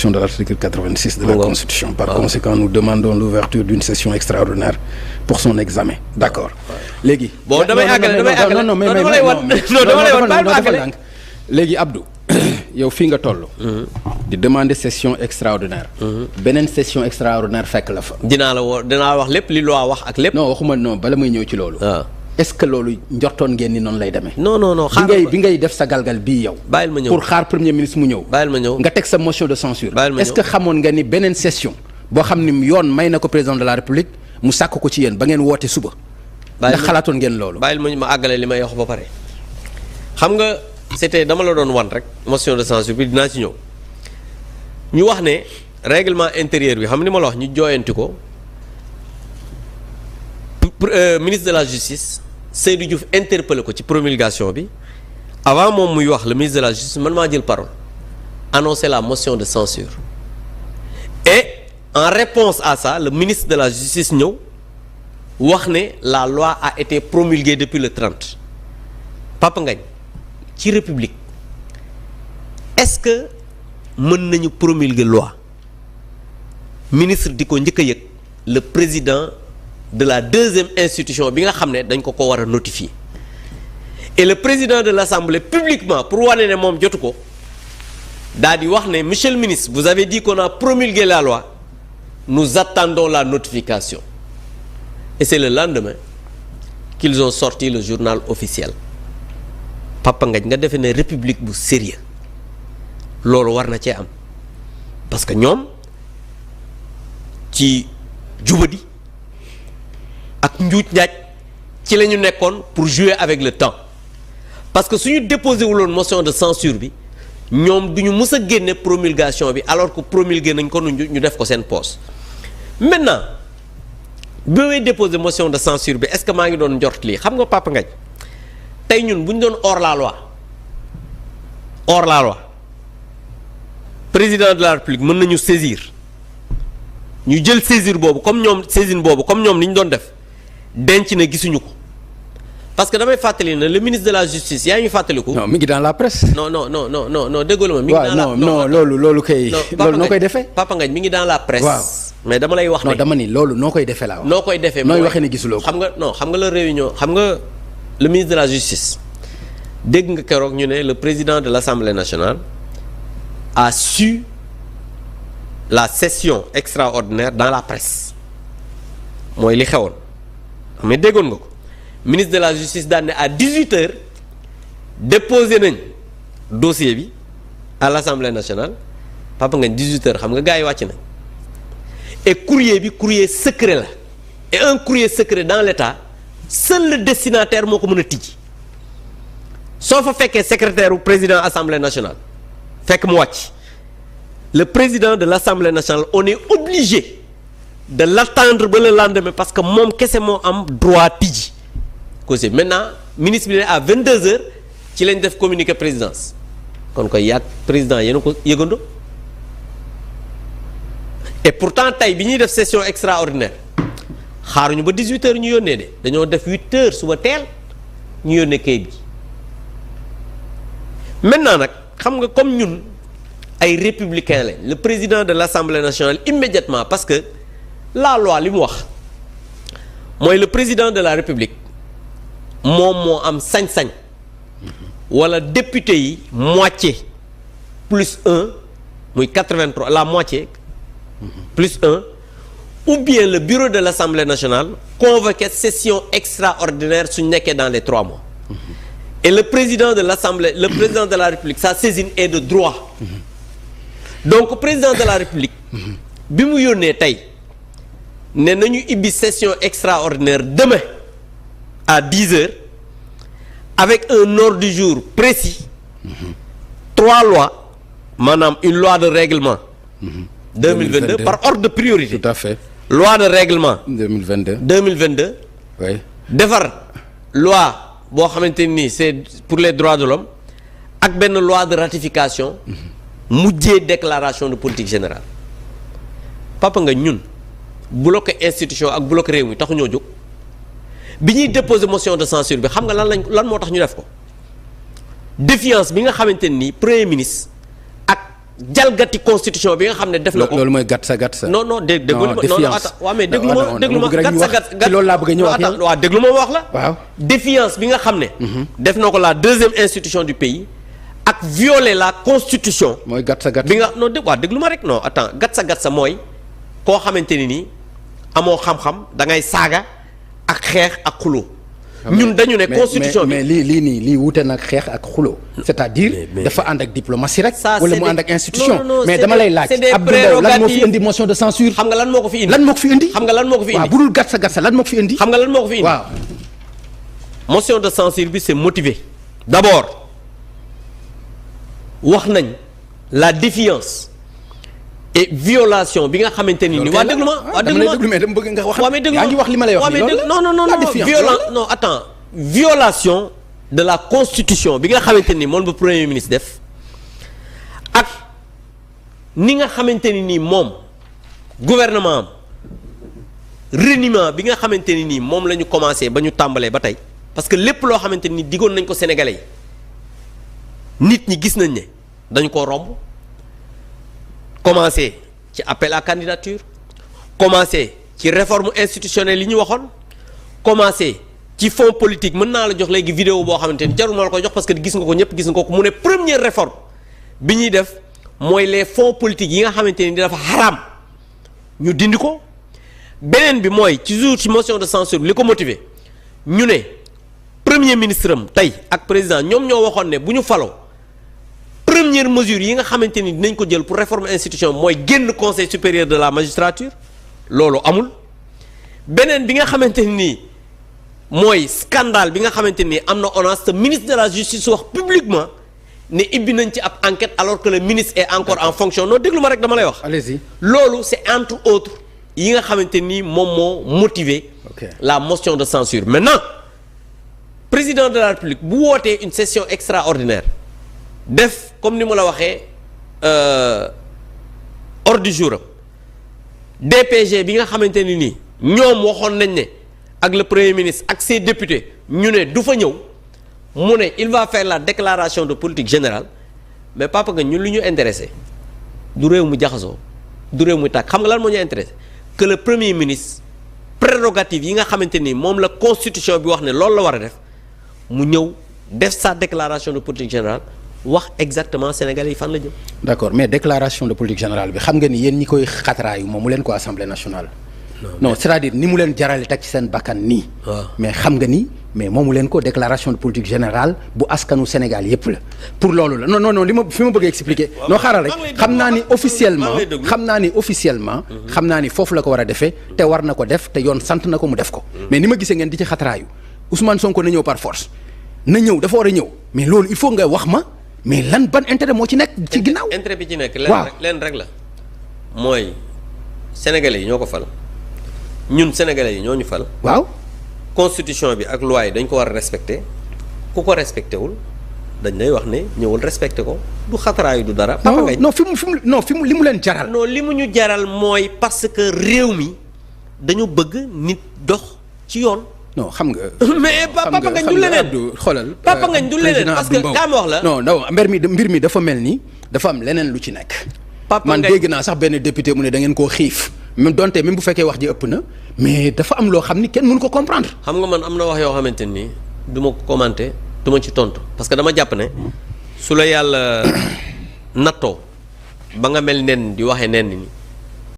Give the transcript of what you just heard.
violation de l'article 86 de la Constitution. Par conséquent, nous demandons l'ouverture d'une session extraordinaire pour son examen. D'accord. léegi. bon damay àggale léegi Abdou yow fii nga toll. di demander session extraordinaire. beneen session extraordinaire fekk la fa. dinaa wax lépp li loi wax ak lépp. non waxuma non bala muy ñëw ci loolu. est-ce que loolu njortoon ngeen ni noonu lay demee. non bi ngay def sa galgal bii yow. bàyyil ma ñëw pour xaar premier ministre mu ñëw. bàyyil ma ñëw nga teg sa motion de censure. bàyyil ma ñëw est-ce que xamoon nga ni beneen session boo xam ni yoon may na ko président de la république mu sàkk ko ci yéen ba ngeen woote suba. ndax xalaatoon ngeen loolu. bàyyil ma àggale li may wax ba pare. xam nga c'était dama la doon wan rek motion de censure bi dinaa ci ñëw ñu wax ne règlement intérieur bi xam ni ma la wax ñu jooyanti ko ministre de la justice Seydou Diouf interpellé ko ci promulgation bi avant moom muy wax le ministre de la justice man maa jël parole annoncer la motion de censure et en réponse à ça le ministre de la justice ñëw wax ne la loi a été promulguée depuis le 30 Papa Ngagne ci république est-ce que mën nañu promulguer loi ministre di ko njëkk a yëg le président de la deuxième institution bi nga xam ne dañ ko war a notifier et le président de l'Assemblée publiquement pour wane ne moom jotu ko daal di wax ne monsieur le ministre vous avez dit qu'on a promulgué la loi nous attendons la notification et c'est le lendemain qu'ils ont sorti le journal officiel Papa Ngagne nga defee ne république bu sérieux loolu war na cee am parce que ñoom ci jubadi ak njuuj njaaj ci la ñu nekkoon pour jouer avec le temps parce que suñu déposé wuloon motion de censure bi ñoom du ñu mus a génne promulgation bi alors que promulgué nañ ko ñu def ko seen poste maintenant bi may déposé motion de censure bi est-ce que maa ngi doon njort lii xam nga Papa Ngagne tey ñun bu ñu doon hors la loi président de la République mën nañu saisir ñu jël saisir boobu comme ñoom saisine boobu comme ñoom ni ñu doon def denc na gisuñu ko parce que damay fàttali ne le ministre de la justice yaa ngi fàttaliku. non mi ngi dans la presse. non déggoo ma. mi ngi dans la non loolu kay. loolu noo koy defee. Papa Ngagne mi ngi dans la presse. waaw mais dama lay wax ne. non dama ni loolu noo koy defee laa wax. noo koy defee nooy waxee ne gisuloo ko. xam nga la réunion xam nga le ministre de la justice dégg nga keroog ñu ne le président de l'Assemblée nationale a su la session extraordinaire dans la presse mooy li xewoon xam nga déggoon nga ko ministre de la justice daan ne à 18h déposé nañ dossier bi à l'Assemblée nationale Papa Ngagne 18h xam nga gars yi wàcc nañ et courrier secret la et un courrier secret dans l'État seul le destinataire moo ko mën a tijji soo fa fekkee secrétaire u président Assemblée nationale fekk mu wàcc le président de l'Assemblée nationale on est obligé de l'attendre ba le lendemain parce que moom kese moo am droit tijji ko si maintenant ministre bi ne à 22h ci lañ def communiqué présidence kon koy yàgg président yéena ko yëgandoo et pourtant tey bi ñuy def session extraordinaire xaaruñu ba 18h ñu yónnee de dañoo def 8h suba teel ñu yónnee kayit gi maintenant nag xam nga comme ñun ay républicains lañ le président de l'Assemblée nationale immédiatement parce que la loi li mu wax mooy le président de la République moom moo am sañ-sañ wala député yi moitié plus 1 muy 83 la moitié plus 1 ou bien le bureau de l'Assemblée nationale convoquer session extraordinaire su nekkee dans les 3 mois et le président de l'Assemblée le président de la République sa saisine est de droit donc président de la République bi mu yónnee tey ne nañu ibbi session extraordinaire demain à 10h avec un ordre du jour précis 3 lois maanaam une loi de règlement 2022 par ordre de priorité. Tout à fait. Loi de règlement 2022 oui. defar loi boo xamante ni c'est pour les droits de l'homme ak benn loi de ratification mujjee déclaration de politique générale Papa nga ñun bloqué institution ak bloqué réew mi taxu ñoo jóg bi ñuy déposer motion de censure bi xam nga lan moo tax ñu def ko défiance bi nga xamante ni premier ministre ak jalgati constitution bi nga xam ne def na ko. loolu mooy gàtt sa. non non déglu ma waaw mais déglu ma gàtt sa loolu laa bëgg a ñëw ak yow. waaw déglu ma wax la. waaw défiance bi nga xam ne. def na ko la deuxième institution du pays. ak violer la constitution. mooy gàtt sa bi nga non déglu ma rek non attends gàtt sa mooy koo xamante ni nii amoo xam-xam da ngay saaga ak xeex ak xuloo. ñun dañu ne constitution bi mais lii wuute nag xeex ak xulo c'est-à-dire dafa ànd ak diplomatie rek. wala mu ànd ak institution. mais dama lay laaj Abdou Mbow lan moo fi indi motion de censure. xam nga lan moo ko fi indi. xam nga lan moo ko fi indi. waaw bu dul gàtt sa lan moo ko fi indi. xam nga lan moo ko fi indi. waaw. motion de censure bi c'est motivé. d'abord wax nañ la défiance et violation bi nga xamante ni. waa déglu ma waa déglu ma mais dama bëgg nga wax. waa mais déglu ma yaa ngi wax li ma lay wax nii loolu non attends violation de la constitution bi nga xamante ni moom la premier ministre def ak ni nga xamante ni nii moom gouvernement am reniement bi nga xamante ni nii moom la ñu commencé ba ñu tàmbalee ba tey parce que lépp loo xamante ni diggoon nañ ko sénégalais yi nit ñi gis nañ ne dañ koo romb. commencé ci appel à candidature commencé ci réforme institutionnelle yi ñu waxoon commencé ci fonds politique mën naa la jox léegi vidéo boo xamante ni jarul ma la ko jox parce que gis nga ko ñëpp gis nga ko mu ne première réforme bi ñuy def mooy les fonds politiques yi nga xamante ni dafa xaraam ñu dindi ko beneen bi mooy ci jour ci motion de censure bi li ko motiver ñu ne premier ministre am tey ak président ñoom ñoo waxoon ne bu ñu faloo première mesure yi nga xamante ni dinañ ko jël pour réformer institution mooy génn conseil supérieur de la magistrature loolu amul beneen bi nga xamante ni mooy scandale bi nga xamante ni am na ONAS te ministre de la justice wax publiquement ne ibbi nañ ci ab enquête alors que le ministre est encore en fonction non déglu ma rek dama lay wax. allez-y. loolu c'est entre autres yi nga xamante ni moom moo motiver la motion de censure maintenant président de la République bu wootee une session extraordinaire def comme ni ma la waxee ordre du jour am DPG bi nga xamante ni nii ñoom waxoon nañ ne ak le premier ministre ak ses députés ñu ne du fa ñëw mu ne il va faire la déclaration de politique générale mais papa nga ñun lu ñu intéressé du réew mu jaxasoo du réew mu tàkk xam nga lan moo ñu intéressé que le premier ministre prérogative yi nga xamante ni moom la constitution bi wax ne loolu la war a def mu ñëw def sa déclaration de politique générale wax exactement Sénégalais yi fan la jëm. d'accord mais déclaration de politique générale bi xam nga ni yéen ñi koy xataraayu moom mu leen ko assemblée nationale. non c'est-à-dire ni mu leen jarale teg ci seen bakkan nii. mais xam nga ni mais moomu leen ko déclaration de politique générale bu askanu Sénégal yépp la. pour loolu la non li ma fi ma bëgg a expliquer. non xaaral rek xam naa ni officiellement. xam naa ni foofu la ko war a defee te war na ko def te yoon sant na ko mu def ko. mais ni ma gisee ngeen di ci xataraayu Ousmane Sonko na ñëw par force na ñëw dafa war a ñëw mais loolu il faut nga wax ma. mais lan ban intérêt moo ci nekk ci ginnaaw. intérêt bi ci nekk. leen rek la mooy sénégalais yi ñoo ko fal ñun sénégalais yi ñoo ñu fal. waaw constitution bi ak loi yi dañ ko war a respecter ku ko respecté wul dañ lay wax ne ñëwul respecté ko du xataraayu du dara. papa ngay non fi mu li mu leen jaral. non li mu ñu jaral mooy parce que réew mi dañu bëgg nit dox ci yoon. non xam nga. mais papa ngañ du leneen xoolal. papa ngañ du leneen parce que kaa ma wax la. non mbir mi dafa mel ni dafa am leneen lu ci nekk. man dégg naa sax benn député mu ne da ngeen koo xiif. même donte même bu fekkee wax ji ëpp na mais dafa am loo xam ni kenn mënu ko comprendre. xam nga man am na wax yoo xamante ni du ma ko commenter du ma ci tontu parce que dama jàpp ne su la yàlla nattoo ba nga mel nen di waxee nen ni